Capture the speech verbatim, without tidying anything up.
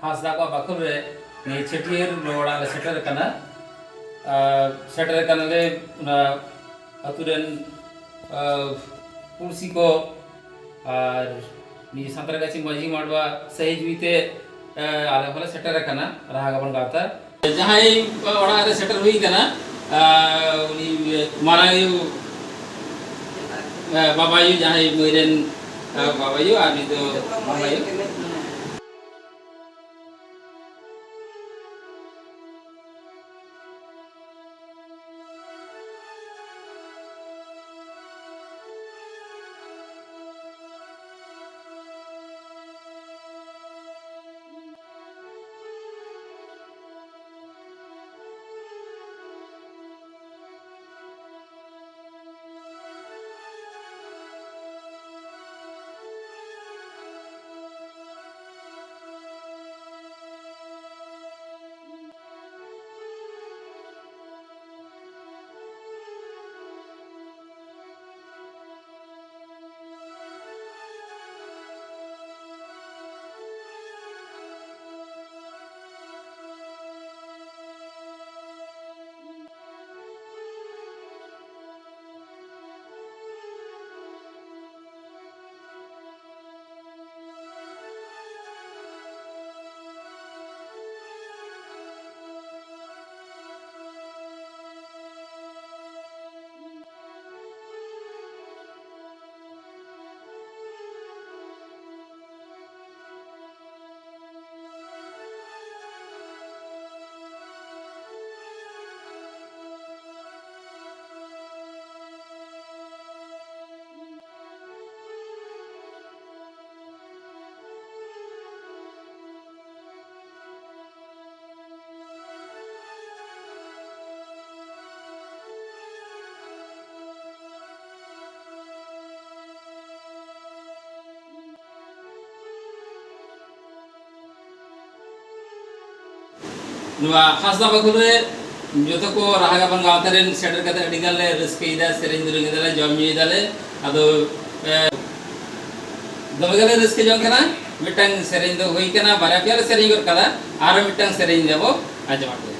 ᱦᱟᱸᱥᱫᱟ ᱠᱚᱣᱟᱜ ᱵᱟᱠᱷᱳᱞ ᱨᱮ ᱱᱤᱭᱟᱹ ᱪᱷᱟᱹᱴᱭᱟᱹᱨ ᱚᱲᱟᱜ ᱞᱮ ᱥᱮᱴᱮᱨ ᱟᱠᱟᱱᱟ᱾ ᱟᱨ ᱥᱮᱴᱮᱨ ᱟᱠᱟᱱᱟᱞᱮ ᱚᱱᱟ ᱟᱹᱛᱩ ᱨᱮᱱ, ᱟᱨ, ᱯᱩᱲᱥᱤ ᱠᱚ ᱟᱨ ᱱᱤᱭᱟᱹ ᱥᱟᱱᱛᱟᱲ ᱜᱟᱹᱪᱷᱤ ᱢᱟᱹᱡᱷᱤ ᱢᱟᱰᱣᱟ ᱥᱟᱹᱦᱤ ᱡᱩᱦᱤᱛᱮ, ᱟᱨ, ᱟᱞᱮ ᱦᱚᱸᱞᱮ ᱥᱮᱴᱮᱨ ᱟᱠᱟᱱᱟ ᱨᱟᱦᱟ ᱜᱟᱵᱟᱱ ᱜᱟᱶᱛᱟ᱾ ᱡᱟᱦᱟᱸᱭ ᱚᱲᱟᱜ ᱨᱮ ᱥᱮᱴᱮᱨ ᱦᱩᱭ ᱟᱠᱟᱱᱟ, ᱟᱨ, ᱩᱱᱤ ᱢᱟᱨᱟᱝ ᱟᱭᱳ, ᱟᱨ, ᱵᱟᱵᱟ ᱟᱭᱳ, ᱡᱟᱦᱟᱸᱭ ᱢᱟᱹᱭ ᱨᱮᱱ, ᱟᱨ, ᱵᱟᱵᱟ ᱟᱭᱳ ᱟᱨ ᱱᱩᱭ ᱫᱚ ᱢᱟᱢᱟ ᱟᱭᱳ᱾ ᱱᱚᱣᱟ ᱦᱟᱸᱥᱫᱟ ᱵᱟᱠᱷᱳᱞ ᱨᱮ ᱡᱚᱛᱚ ᱠᱚ ᱨᱟᱦᱟ ᱜᱟᱵᱟᱱ ᱜᱟᱶᱛᱟ ᱨᱮᱱ ᱥᱮᱴᱮᱨ ᱠᱟᱛᱮ ᱟᱹᱰᱤ ᱜᱟᱱ ᱞᱮ ᱨᱟᱹᱥᱠᱟᱹᱭᱮᱫᱟ, ᱥᱮᱨᱮᱧ ᱫᱩᱨᱟᱹᱝ ᱮᱫᱟᱞᱮ, ᱡᱚᱢ ᱧᱩᱭᱮᱫᱟᱞᱮ᱾ ᱟᱫᱚ, ᱮ, ᱫᱚᱢᱮ ᱜᱮᱞᱮ ᱨᱟᱹᱥᱠᱟᱹ ᱡᱚᱝ ᱠᱟᱱᱟ᱾ ᱢᱤᱫᱴᱟᱝ ᱥᱮᱨᱮᱧ ᱫᱚ ᱦᱩᱭ ᱠᱟᱱᱟ, ᱵᱟᱨᱭᱟ ᱯᱮᱭᱟ ᱞᱮ ᱥᱮᱨᱮᱧ ᱜᱚᱫ ᱠᱟᱫᱟ, ᱟᱨᱚ ᱢᱤᱫᱴᱟᱝ ᱥᱮᱨᱮᱧ ᱫᱚᱵᱚ ᱟᱸᱡᱚᱢ ᱟᱹᱜᱩᱭᱟ᱾